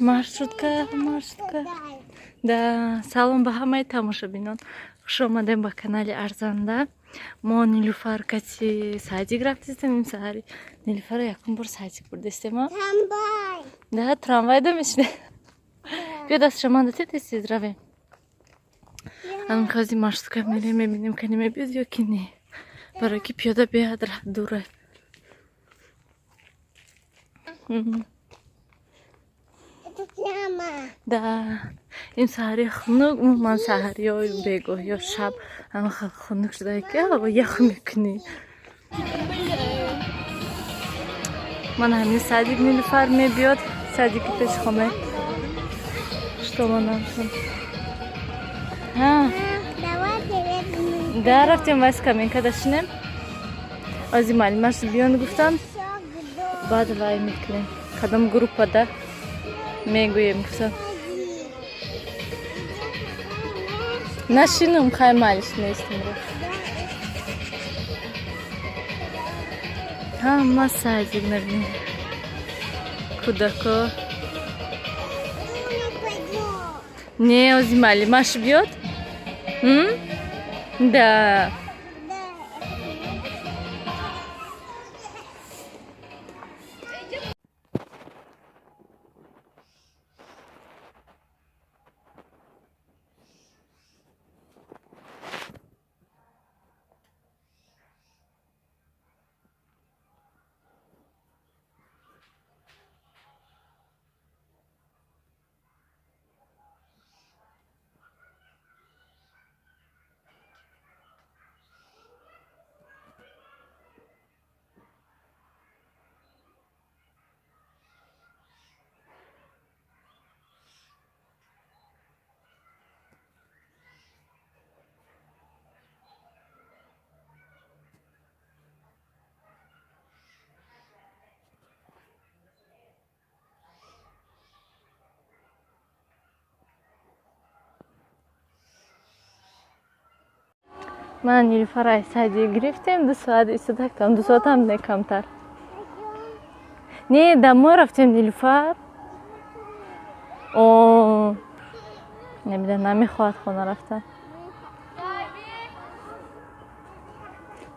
Маршрутка, маршрутка. Да, салом ба ҳамаи тамошобинон. Хуш омадем ба канали Арзанда. Мо Нилуфар кати садик рафтистем ин саҳари. Нилуфарро якум бор садик бурдистем, а? Трамвай. Да, трамвай да мешине. Биё дастша ман дати тез равем. Ан хози маршрутка мерем, мебинем, кани мебиёд ё ки не. Барои ки пиёда беҳад раҳ дура. Это прямо. Да, ин саҳари хунук, умуман саҳар ё бегоҳ ё шаб ҳама хунук шуда, ки ҳаво ях мекунӣ. Ман ҳамин садик Нилуфар мебиёд, садики пеши хонаи штолонамшон. Давайте вернем. Да, рафтем вай скамейка дашинем. Ози маълимаш биён гуфтам, баъд вай мекунем. Кадом группада мегӯем гуфтам. Нашинум, хай малиш неистем. Ҳама садик набин. Кӯдако. Не, ози маълимаш биёд? Да. Ман Нилуфарро аз садик гирифтем, 2 соат истодактам, 2 соатам не, камтар. Не, домой рафтем, Нилуфар. О, намедонам, намехоҳад хона рафтан.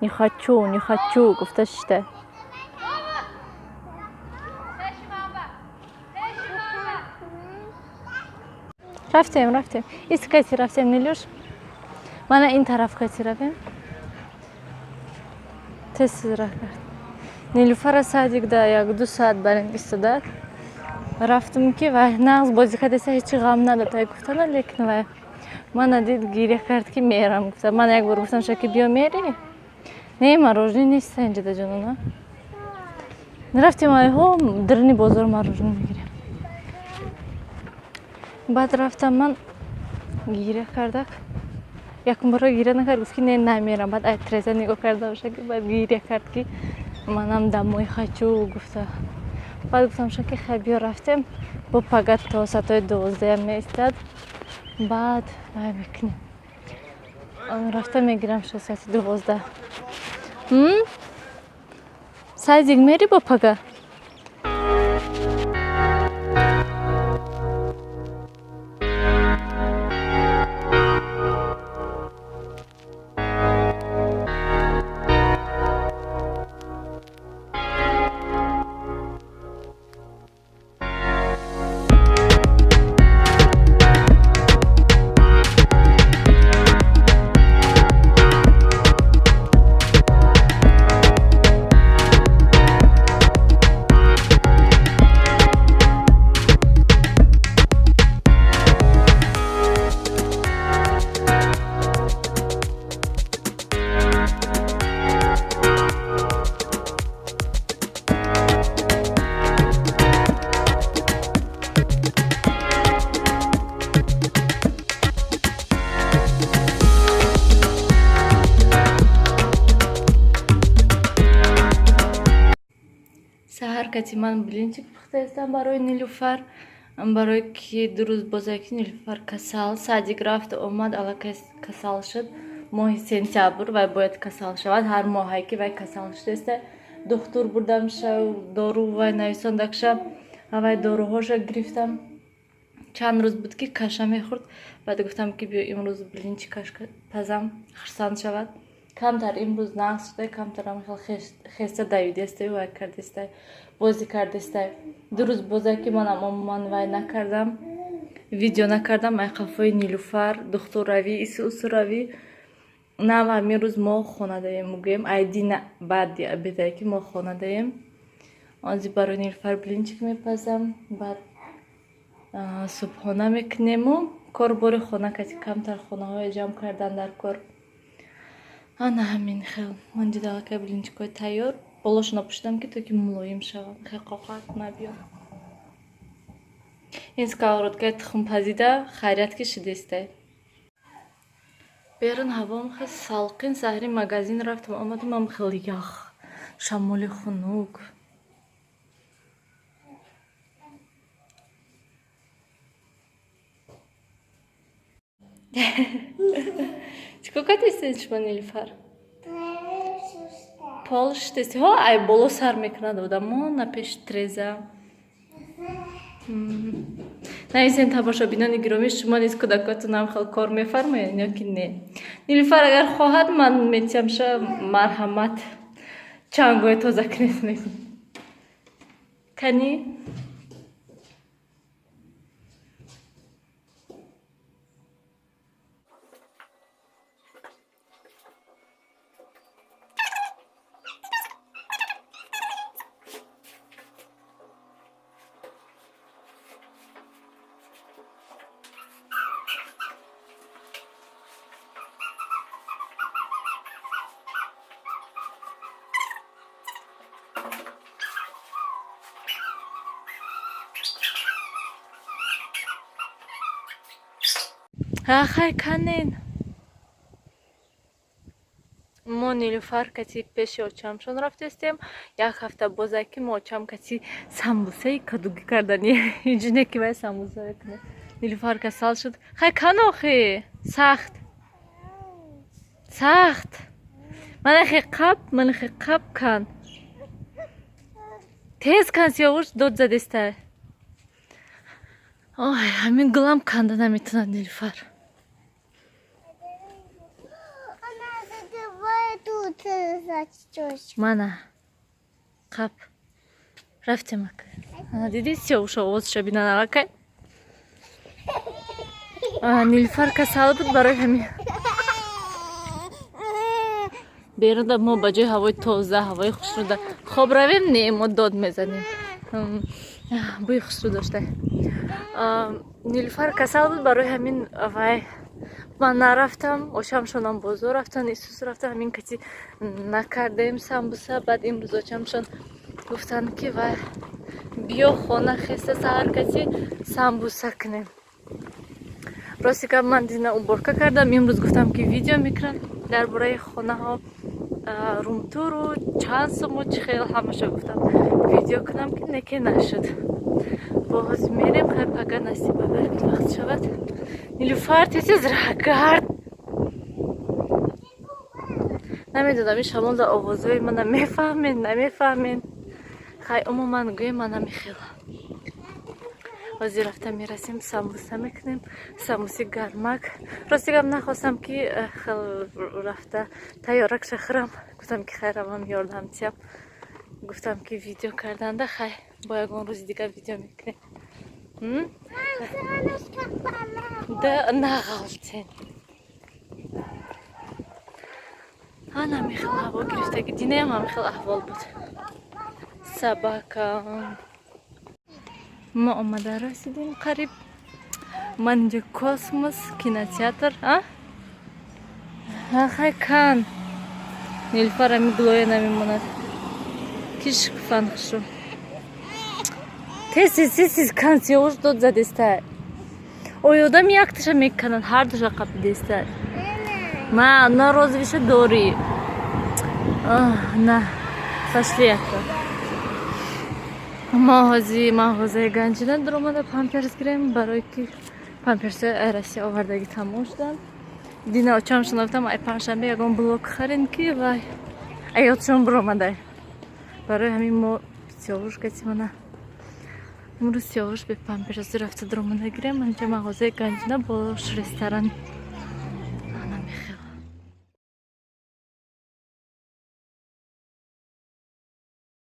Не хочу, не хочу, гуфта шишта. Рафтем, рафтем. Исти рафтем, Нилюш. Мана ин тараф кати равем. Тез раҳ кард. Нилуфара садик да як 2 соат барин истода. Рафтум ки вай нағз бозӣ кардеса, ҳечи ғам надод, ай гуфтана, лекин вай мана дид, гиря кард ки мерам гуфта. Ман як бор гуфтам ша ки биё мери. Не, мороженое нест инҷа да ҷонона. Рафтем айҳо даруни бозор мороженое мегирем. Баъд рафтам ман гиря кардак. Якум бора гиря накард, гуфт ки не, намерам. Баъд ай треза нигоҳ карда боша ки баъд гиря кард ки манам домой хочу гуфта. Баъд гуфтам ша ки хай биё рафтем, бо пага то соатҳои 12-ям меистад. Баъд вай мекунем. Рафта мегирам ша соати 12. Садик мери бо пага? Саҳар кати ман блинчик пухтаистам барои Нилуфар, барое ки 2 рӯз боза ки Нилуфар касал, садик рафт омад, аллакай касал шуд. Моҳи сентябр вай бояд касал шавад, ҳар моҳае ки вай касал шудааста. Духтур бурдамша, дору вай нависондакша, вай доруҳоша гирифтам. Чанд рӯз буд, ки каша мехӯрд. Баъд гуфтам, ки биё, имрӯз блинчик пазам, хурсанд шавад. Камтар имрӯз нағз шуда, камтарам хел хеста давидестай, вай кардестай, бозӣ кардестай. 2 рӯз бозе, ки манам умуман вай накардам, видео накардам. Ай қафои Нилуфар, духтурравӣ, ису усуравӣ. На, ҳамин рӯз мо хона даем, мегӯем, айдина баъди обедае, ки мо хона даем. Ози барои Нилуфар блинчик мепазам, баъд субҳона мекунему корбори хона кати камтар хонаҳое ҷамъ кардан дар кор. Ана ҳамин хел. Ман дида, аллакай блинчикҳои тайёр. Болошона пӯшидам, ки то ки мулоим шаванд, хел қоқак набиёд. Ин сковородкаи тухмпазида хайрият, ки шидестай. Берун ҳавом хел салқин. Саҳри магазин рафтам, омадам, ам хел ях, шамоли хунук. Чикор кардистед шумо, Нилуфар? Пол шидести ҳо, ай боло сар мекунад одамо на пеши треза. Нависен, тамошобинони гиромӣ, шумо низ кӯдакотонам хел кор мефармоед ё ки не? Нилуфар агар хоҳад, ман метиҳамша, марҳамат, чангои тоза кунед, мегӯм. Кани. Хай, канен. Мо Нилуфар кати пеши очамшон рафтестем. Як ҳафта бозе, ки мо очам кати самбусаи кадугӣ кардани. Инҷуне ки вай самбуса мекунад. Нилуфар касал шуд. Хай, кан охи, сахт сахт. Манахе қап, манахе қап, кан, тез кан. Сиёвуш дод задестай. Ой, ҳамин гулам канда наметавонад Нилуфар. Она закрывает тут зачёску. Мана, қап, рафтем ака. Ана, диди, сиёвуш овозша бинан аллакай. Нилуфар касал буд, барои ҳамин берунда мо ба ҷои ҳавои тоза, ҳавои хушрӯда хоб равем, не, мо дод мезанем. Бӯи хушрӯ дошта. Нилуфар касал буд, барои ҳамин вай ман нарафтам. Очамшонам бозор рафтан, исус рафтан, ҳамин кати накардем самбуса. Баъд имрӯз очамшон гуфтанд, ки вай биё хона, хеста саҳар кати самбуса кунем. Рости гап, ман дина уборка кардам. Имрӯз гуфтам, ки видео мекунам дар бораи хонаҳо, румтуру чанд суму чӣ хел, ҳамаша гуфтам видео кунам, ки неке нашуд. Боз мерем, хай, пага насиб, агар ки вақт шавад. Нилуфар, тез рагард. Намедонам, ин шамолда овозҳои мана мефаҳмед, намефаҳмед. Хай, умуман гӯем, мана мехела. Ҳозир рафта мерасем, самбуса мекунем, самбуси гармак. Рости гап, нахостам, ки хел рафта тайёракша хӯрам. Гуфтам, ки хай, равам, ёрдам тиям. Гуфтам, ки видео карданда, хай, бо ягон рӯзи дигар видео мекунем. Да нағалтен. Ана мехел ҳаво гирифтаги. Динаям ҳамихел аҳвол буд. Собака. Мо омада расидем қариб. Ман инҷо Космос кинотеатр. А хай, кан. Нилуфар ами гулоя намемонад. Ки шукуфан хушу. Тез, тез, тез, тез кан, сиёвуш дод задестай. Ой, одам якташа меканад, ҳардуша қапидестай. Ма на розовиша дорӣ. На, пошли яка. Мо ҳози мағозаи Ганҷина дуромада памперс гирем, барое ки памперсҳои ай Россия овардагӣ тамом шуданд. Дина очамшон гуфтам, ай панҷшанбе ягон блок харем, ки вай аёдшон буромадай. Барои ҳамин мо сиёвуш кати мана Имрӯз Сиёвуш бе памперс рафта дуромада гирем. Анҷа мағозаи Ганҷина, болош ресторан.